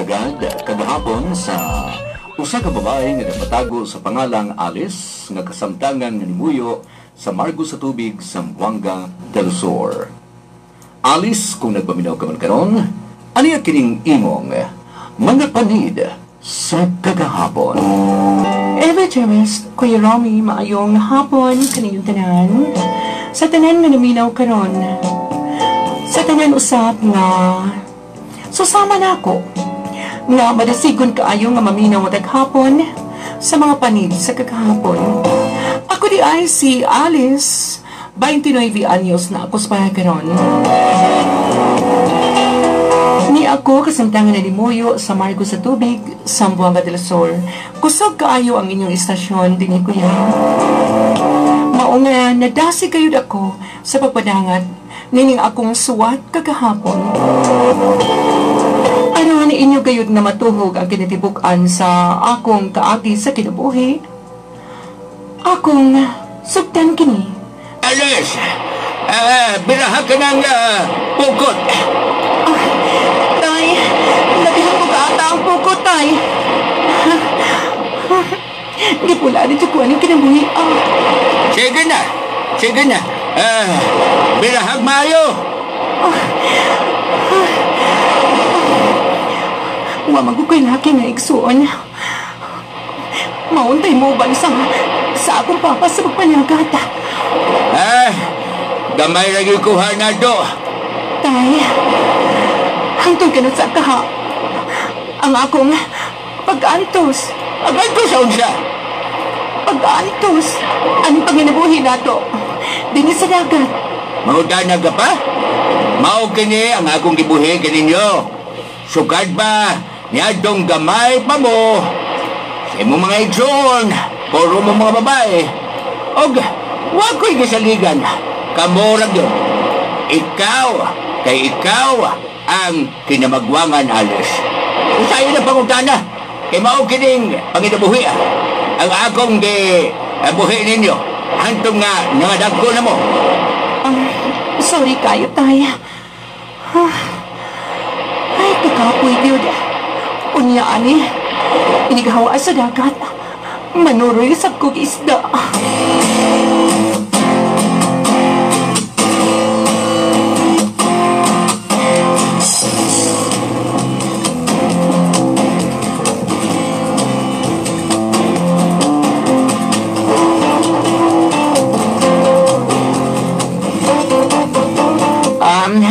Naghalagad kagahapon sa usa ka babae nga nagpatago sa pangalang Alice nga kasamtangan nga nimuyo sa Margo sa Tubig, Zamboanga del Sur. Alice, kung nagpaminaw ka man karon, aniya kining imong mga panid sa kagahapon. Eva James, Kuya Romy, maayong hapon kaninyong tanan. Sa tanan nga naminaw karon. Sa tanan usab nga susama na ako nga madasigon kaayo nga maminaw matag hapon sa mga panid sa kagahapon. Ako di ay si Alice, 29 anyos na ako sa karon. Ni ako kasamtangan na nimuyo sa Margo sa Tubig, Zamboanga del Sur. Kusog kaayo ang inyong istasyon dinhi, kuya. Mao nga nadasi kayod ako sa pagpadangat nining akong suwat kagahapon. Aron inyo gayud nga matuhog ang kinatibuk-an sa akong kaagi sa kinabuhi, akong sugtan kini. Alice, biraha ka ng pukot. Tay, labihan ko kaata ang pukot, tay. Di pula dito ko anong kinabuhi. Sige na, sige na. Birahag maayo. Wa magukoy laki nga igsuon. Mauntay mo ban sa akong papa sa pagpanyagat. Gamay lagi kuha na do. Tay, hangtong kanot sa kaha ang akong pag-antos. Pag-antos sa unsa? Pag-antos. Anong panginabuhi nato? Dini sa dagat. Maudanag ka pa? Mao kini ang akong gibuhi kaninyo. Sukad ba niadtong gamay pa mo sa imong mga igsoon, puro mo mga babae. Og wa ko'y gisaligan. Kamo ra gyud. Ikaw, kay ikaw ang kinamagwangan, Alice. Usayo na pangutana. Kay mao kining panginabuhi. Ang akong gibuhi ninyo. Hantong nga nangadagko na mo. Sorry kayo, tay. Ay, kakapoy yun. Unya, ani. Inighawa sa dagat. Manuroy sa kog isda.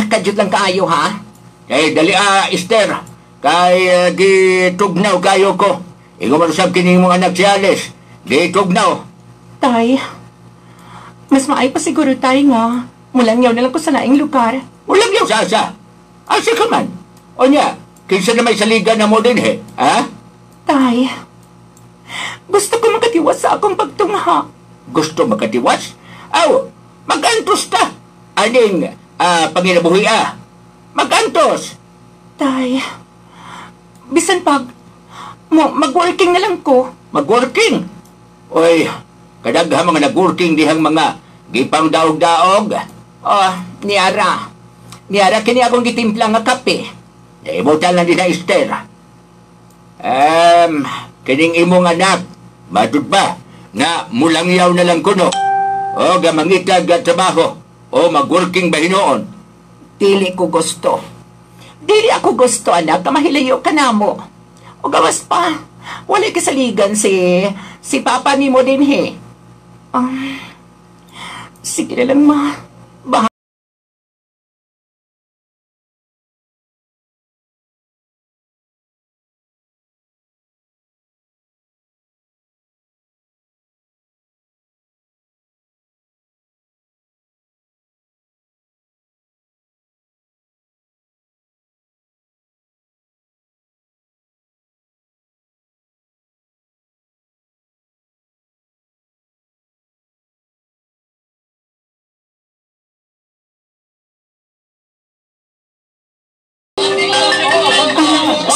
Kadyot lang kaayo, ha? Eh, dali, Esther. Kay gitugnaw kayo ko. Ingo man usab kini imong anak si Alice. Gitugnaw. Tay, mas maay pa siguro tay nga. Mulangyaw na lang ko sa laing lugar. Mulangyaw sa asa? Asa ka man? O niya, kinsa na may saligan na mo din, he? Ha? Tay, gusto ko makatiwas sa akong pagtungha. Gusto makatiwas? Aw, magantos ta. Aning panginabuhi, Magantos! Tay, bisan pag mag-working na lang ko. Mag-working? Oy, kadaghan mga nag-working dihang mga gipang daog-daog. Oh, niara. Niara kini akong gitimpla nga kape. Ibutan lang din na Esther. Kining imong anak, matud ba nga mulangyaw na lang kuno? O gamangitag at trabaho, o mag-working ba hinuon? Dili ko gusto. Dili ako gusto, anak, na mahilayo ka na mo. O gawas pa, wala kasaligan si papa ni mo din, he. Sige na lang, ma.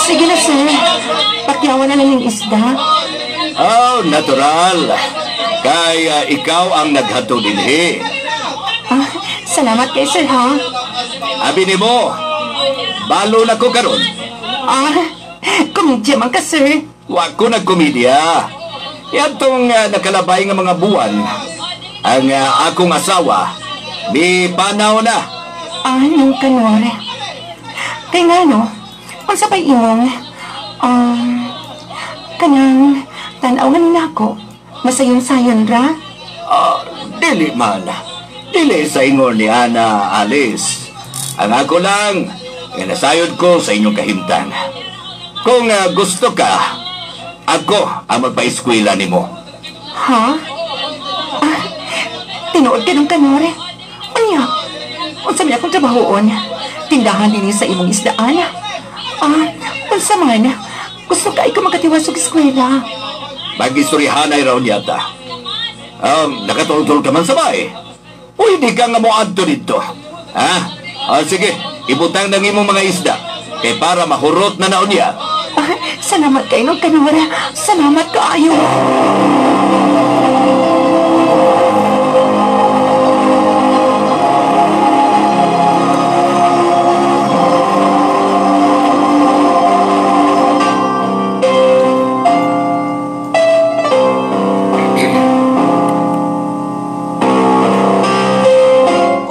Sige na, sir. Pakyawan na lang yung isda. Oh, natural. Kaya ikaw ang naghatod dinhi. Salamat kay sir, ha? Abi nimo, balo na ko karon. Komedya man ka, sir. Wa ko nagkomedya. Yatong nakalabay nga mga buwan, ang akong asawa, mi panaw na. Ah, nung Kanor. Kay nga no, unsa pa'y imong, kanang tanaw nga ninako, masayon-sayon ra? Dili man. Dili sa ingon ni Ana, Alice. Ang ako lang, nga nasayod ko sa inyong kahimtang. Kung gusto ka, ako ang magpa-eskwela nimo. Ha? Ah, tinuod ka ng Kanor. Unya, unsa man akong trabahoon? Tindahan din sa imong isdaan. Ah, unsa man? Gusto ka ikaw makatiwas og eskwela. Mag-istoryahanay raw niyata. Nakatultol ka man sa bahay. Pwede ka nga moadto dito. Ha? Ah, sige, ibutang ng imong mga isda. Kay para mahurot na naon niya. Ah, salamat kayo ng Kanor. Salamat kaayo.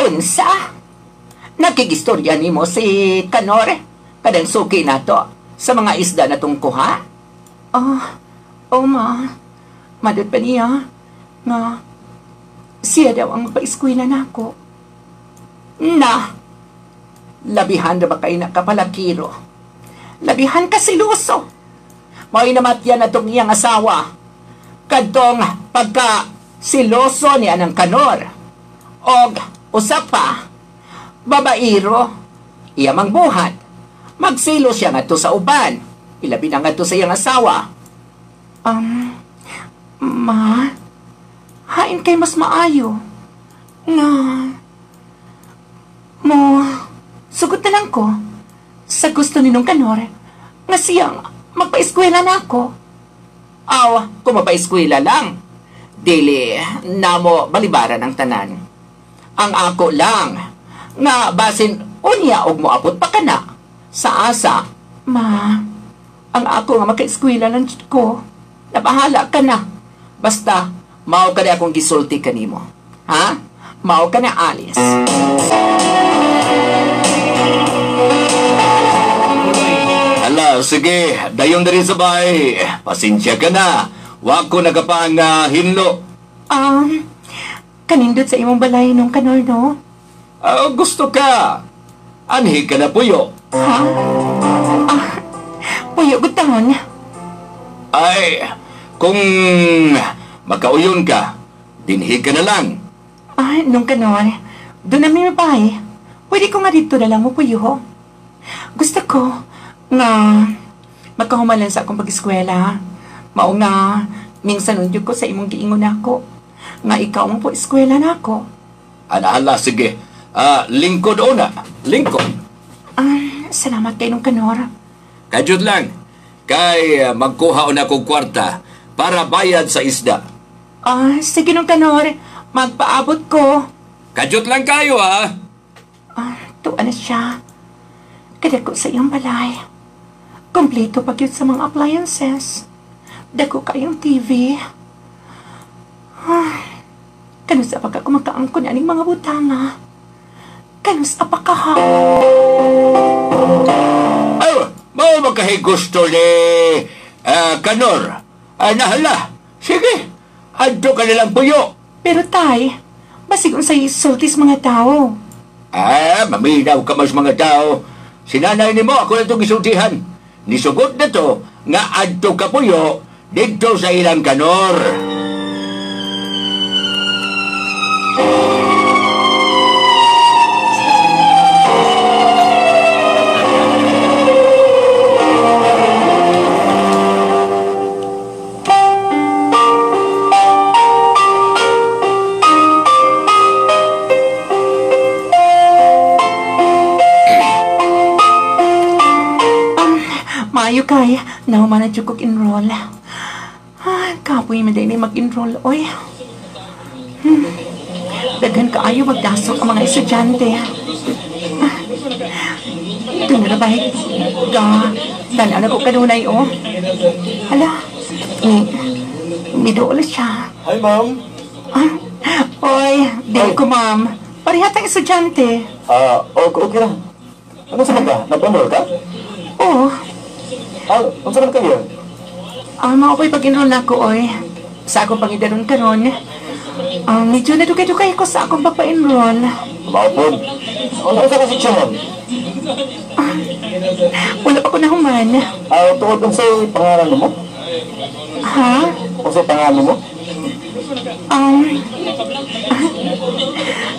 Unsa? Nakigistorya nimo si Kanor kadang suki nato sa mga isda na tungkuha? Ah, oh ma, madot pa niya nga siya daw ang paeskwela nako. Na, labihan na ba kayo nakapalakiro? Labihan ka siluso. Mao'y namatyan na tong iyang asawa. Kadtong pagka siloso niya ng Kanor. Og usa pa, babairo, iya mang buhat. Magsilo siya ngadto sa uban. Ilabi na ngadto sa iyang asawa. Ma, hain kay mas maayo. Nga, mo, sugot na lang ko sa gusto ni nung Kanor nga siyang magpa-eskwela na ako. Aw, kung magpa-eskwela lang, dili namo balibaran ang tanan. Ang ako lang, nga basin unya og moabot pa kana sa asa. Ma, ang ako nga maka-eskwela lang ko, nabahala ka na. Basta, mao ka na akong gisulti kanimo. Ha? Mao ka na, Alice. Ala, sige, dayon na rin sa bahay. Pasensya ka na. Wa ko nagapang hinlo. Kanindot sa imong balay nung Kanor, no? Gusto ka. Anhi ka na puyo. Ha? Ah, puyo gutahon. Ay, kung makauyon ka, dinhi ka na lang. Ah, nung Kanor, doon na may bahay. Pwede ko nga dito na lang mo puyo, ho. Gusto ko nga makahumalan sa akong pag-eskwela. Mao nga, minsan unyo ko sa imong giingon ako. Nga ikaw ang po eskwela na ako. Ala, sige. Ah, lingkod una. Lingkod. Ah, salamat kay nung Kanor. Kajud lang. Kay magkuha una kong kwarta para bayad sa isda. Ah, sige nung Kanor. Magpaabot ko. Kajut lang kayo, ha? Ah, tuwa na siya. Kadako sa iyang balay. Kompleto pag yun sa mga appliances. Dako kayong TV. Ah, kanus pa ka kumakaangkon aning mga butanga. Kanus pa ka, ha? Ay, mao makahi gusto ni Kanor. Ay, nahala. Sige, adto ka nilang puyo. Pero tay, basig unsay sultis mga tao. Ah, maminaw ka mas mga tao. Sinanay nimo ako na itong gisultihan. Nisugot na to nga adto ka puyo didto sa ilang Kanor. Maayo kay, nahuman na jud kog enroll. Ah, kapoy man dahil mag-enroll, oy. Daghan kaayo magdasok ang mga estudyante. Ah, Doon na ba ka? Tanaw na ko kanunay, oh. Hala, midool siya. Hi, ma'am. Ah, oy, di ko, ma'am. Pareha tayong estudyante. Ah, okay, okay lang. Ano sa ka? Nag-enroll ka? Oo. Ah, unsa man kayo? Ah, mga ko'y pag-enroll na ako, oy. Sa akong pangidaron karon. Medyo nadugay-dugay ko sa akong pagpa-enroll. Maupod. Ano sa kasi siya, ma'am? Wala pa ko nahuman. Ah, tungod unsay pangalan mo? Ha? Unsay pangalan mo?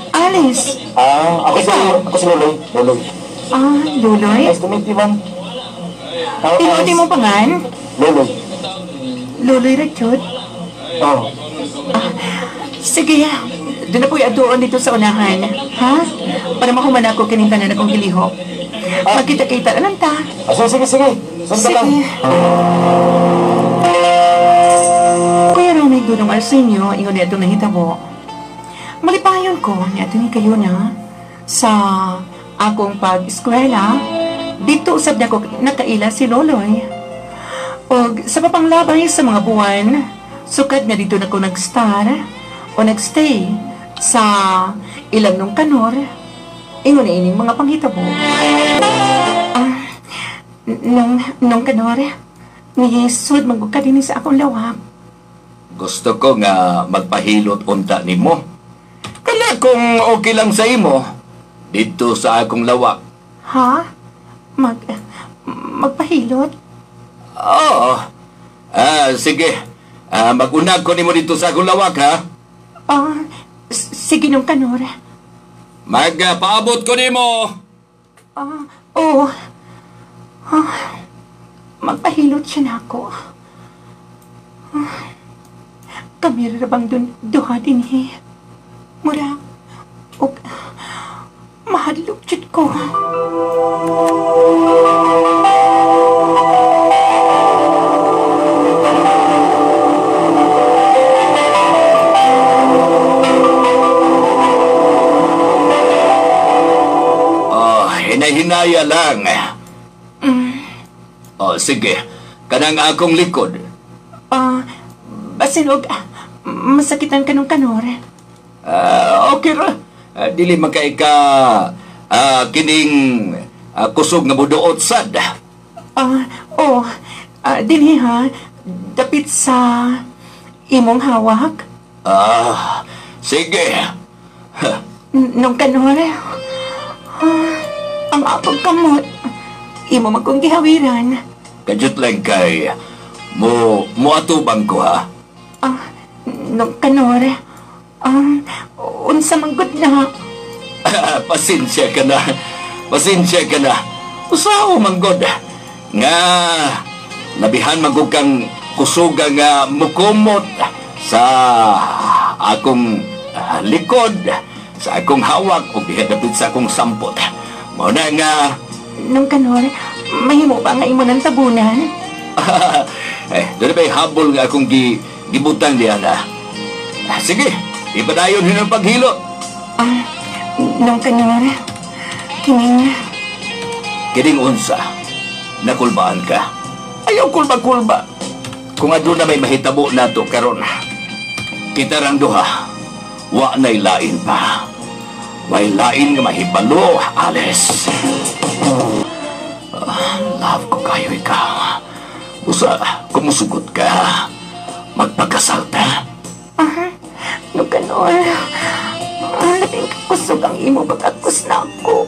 Alice. Ah, ako si Loloy. Loloy. Ah, Luloy? Nice to meet you, ma'am. Ah, Tinuod mo pangan? Loloy. Luloy Richard? Oh. Sige, doon na po'y adoon dito sa unahan. Ha? Para mahuman ako kining tanan akong gilihok. Magkita-kita na lang ta. Ah, sige, sige, sige. Sundan lang. Sige. Kuya Romig, Dudong Arsenio, ingon niya itong nahitabo. Malipayon ko niya ni kayo na sa akong pag-eskwela, dito usab na ko nakaila si Loloy. Og sa papanglabay sa mga buwan, sukad na dito na ko nag-star o nagstay sa ilang nung kanor, ingon na ining mga panghitabo. Ah, nung kanor, nisud magbuka din sa akong lawak. Gusto ko nga magpahilot unta nimo. Kala kung okay lang sa imo, dito sa akong lawak. Ha? Magpahilot? Oo. Ah, sige. Ah, mag-unag ko nimo dito sa akong lawak, ha? Ah, sige nung kanor. Magpaabot ko nimo. Ah, oo. Ah, magpahilot siya na ako. Ah, kami ra bang dun, duha din he. Mura, og mahadlok jud ko. Oh, hinay-hinaya lang. Oh, sige. Kanang akong likod. Ah, basin og masakitan ka nung kanor. Ah, okay ra. Ah, dili man kay ka kining kusog nga muduot sad. Ah, oh, dinhi ha, dapit sa imong hawak. Ah, sige. Nung kanor, ang akong kamot, imo man kong gihawiran. Kadyot lang kay mo atubang ko, ha. Ah, nung kanor, unsa man gud na. Pasensya ka na. Pasensya ka na. Usaho man gud nga labihan man gud kang kusuga nga mukumot sa akong likod, sa akong hawak o dapit sa akong sampot. Mao na nga. Nung kanor, mahimo ba nga imo ng tabunan? Eh, doon ba'y habol nga akong gibutang diyan na? Ah, sige, ipadayon hin ang paghilot. Ah, nung kanor, kining. Kining unsa, nakulbaan ka. Ayaw kulba-kulba. Kung aduna may mahitabo nato karon, kita rang duha, wa na'y lain pa. Way lain nga mahibalo, Alice. Ah, love ko kayo ikaw. Busa, kumusugot ka, magpakasal ta. Ah, nung kanor, labing kakusog ang imo pag-akos na ako.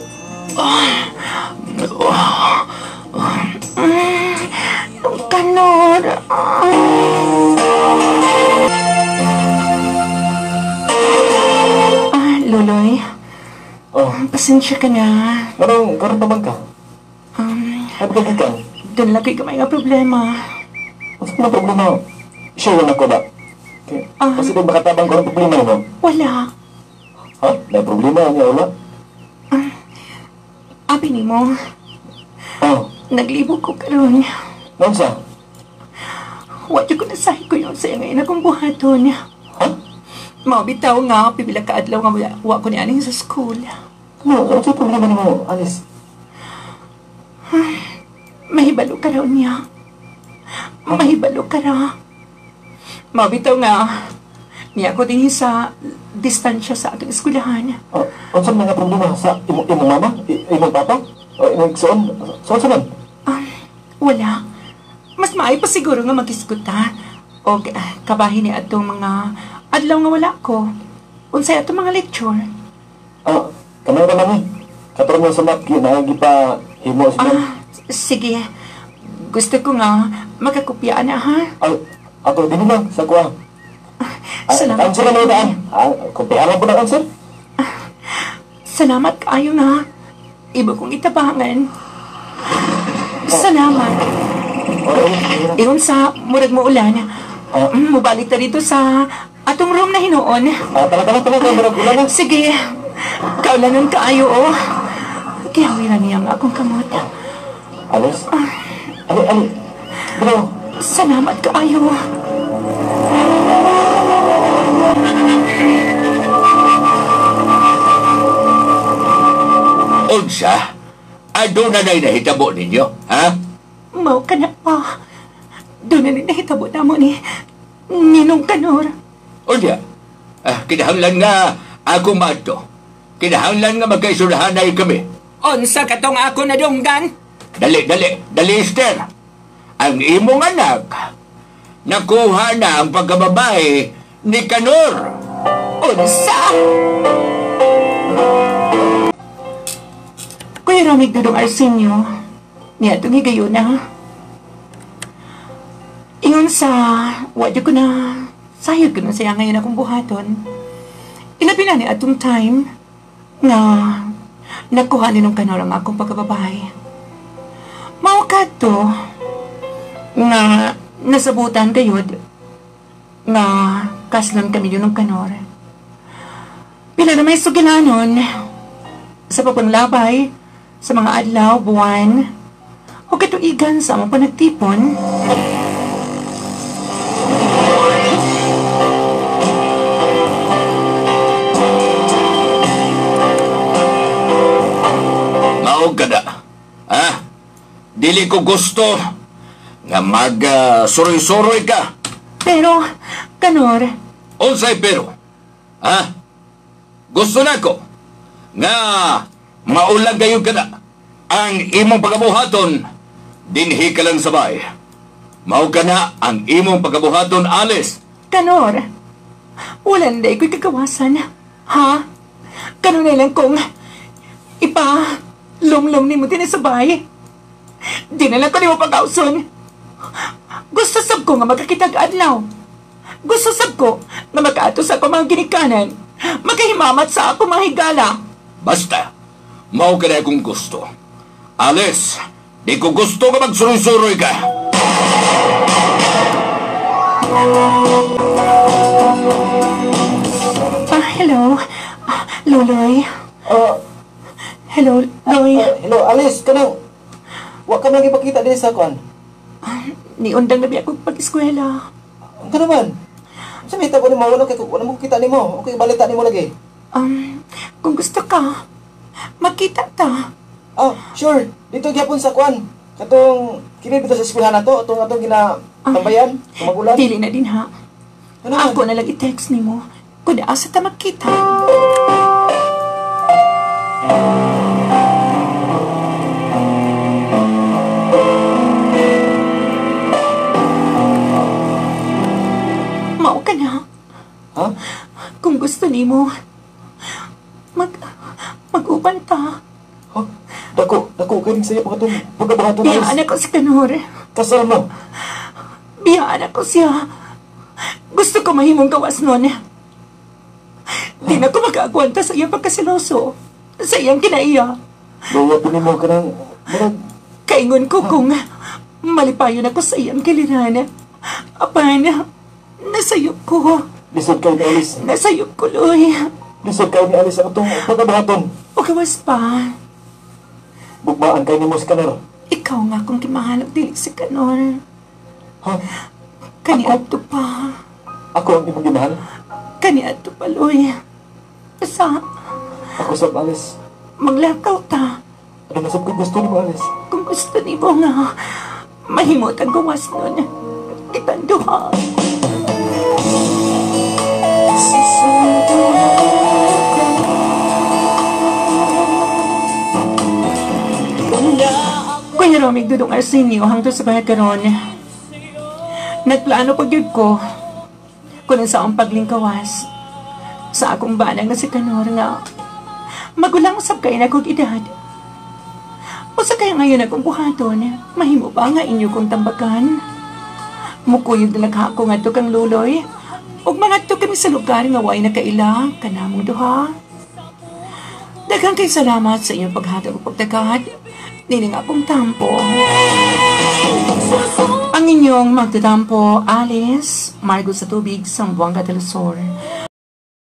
Nung kanor, ah, Loloy. Oh. Pasensya ka na. Anong, karon pa man ka? Ano ka gikan? Doon lang kay gamay nga problema. Unsa man problema? Sure na ko ba? Okay. Ah. Kasi di makatabang ko ng problema nimo? Wala. Ha? May problema niya wala? Abi nimo. Oh. Naglibog ko karon. Naunsa? Wa jud ko nasahi ko yung saya ngayon akong buhaton. Ha? Mao bitaw nga pipila ka adlaw nga wa ko ni aning sa school. Ano? Ano sa problema nimo, Alice? Mahibalo ka raw niya. Mahibalo ka raw. Mabitaw nga, niya ko din sa distansya sa atong eskwelahan. Unsa man nga problema sa imong mama, imong papa, o imong igsoon? So unsa man? Wala. Mas maayo pa siguro nga mag-isguta o kabahin ni atong mga adlaw nga wala ko. Unsay atong mga lecture? Kamay ra man ni. Katong mo sa mat gipa himo sa Sige. Gusto ko nga makakopyaan na, ha? Ay, ako din lang sa kuha. Salamat. Answer na daan. Kopyahan lang po ng answer. Salamat kaayo nga. Iba kong itabangan. Salamat. Ingon sa murag mo ulan. Mubalik ta dito sa atong room na hinuon. Tala, murag ulan na. Sige. Kaulanon kaayo, oh. Gihawiran niya ang akong kamot. Alice? Ali. Bro. Salamat kaayo. Unsa? Aduna na'y nahitabo ninyo, ha? Mao ka na pa. Doon na nahitabo na mo ni Ninong Kanor. Unya, kinahanglan nga ako maadto. Kinahanglan nga magkaisulahanay kami. Unsa katong ako nadunggan? Dali, Esther. Ang imong anak, nakuha na ang pagkababae ni Kanor. Unsa? Kuya Romig Dudong Arsenio, niya itong higayon na. Ingon sa, wadyo ko na, sayod ko na siya ngayon akong buhaton. Ilabi na ni atong time nga nakuha ni nung Kanor ang akong pagkababae. Mao ka to nga nasabutan kayod nga kaslan kami yun ng Kanor. Pila na may sugilanon sa papanglabay, sa mga adlaw, buwan, o katuigan sa among panagtipon. Mao ka na. Ha? Dili ko gusto nga mag-suroy-suroy ka. Pero, Kanor. Unsay pero? Ha? Gusto na ko nga maulag kayo ka na. Ang imong pagabuhaton, dinhi ka lang sabay. Mao ka na ang imong pagabuhaton, Alice. Kanor, wala na iko'y kagawasan. Ha? Kanor na lang kong ipa-lumlum ni mo din sabay. Di na lang ko nimo pag-auson. Gusto sab ko nga magkakitag adlaw. Gusto sab ko nga makaato sa ako mga ginikanan. Makahimamat sa ako mga higala. Basta, mao ka na akong gusto. Alice, di ko gusto nga magsuroy-suroy ka. Hello. Loloy. Hello, Loy. Hello, Alice, kanang wa ka man gipakita dinhi sa kuan. Niundang na biya akong pag-eskwela. Ang ka naman. Sa may tabo nimo, wala kay wala mo kita nimo. Okay, balita nimo lagi. Kung gusto ka, magkita ta. Sure. Dito gyapon sa kuan. Katong kini bitaw sa eskwelahan nato, atong atong ginatambayan, tumagulan. Dili na din ha. Ano man? Ako na lang i-text nimo. Kung asa ta magkita. Mao ka na. Ha? Kung gusto nimo, mag-uban ta. Ha? Dako, kaning saya pa katong pagkabuhaton. Biyaan ako si Kanor. Kasal mo. Biyaan ako siya. Gusto ko mahimong gawas nun. Di na ko makaagwanta sa iyang pagkasiloso. Sa iyang kinaiya. Luwa po nimo ka ng murag. Kaingon ko kung malipayon ako sa iyang kiliran. Apan, nasayop ko. Lisod kayo ni Alice. Nasayop ko, Loy. Lisod kayo ni Alice ang itong pagkabuhaton. O gawas pa. Bugmaan kayo ni mo si Kanor. Ikaw nga kung kimahal og dili si Kanor. Ha? Kaniadto pa. Ako ang imong gimahal? Kaniadto pa, Loy. Basta. Ako sab, Alice. Maglakaw ta. Ano na sab ko gusto nimo, Alice? Kung Gusto nimo nga mahimot ang gawas nun. Kitang duha. Kuya Romig, Dudong Arsenio, hangtod sa karon. Nagplano pa gyud ko kung sa akong paglingkawas sa akong banang nga si Kanor nga magulang usab kay na kog edad. Usa kaya ngayon akong buhaton, mahimo ba nga inyo kong tambakan? Mukuyog na lang ako ngadto kang luloy, ug mangadto kami sa lugar nga way nakaila kanamong duha. Daghang kay salamat sa inyong paghatag ug pagtagad. Nini nga pong tampo. Ang inyong magtatampo, Alice, Margo sa Tubig, Zamboanga del Sur.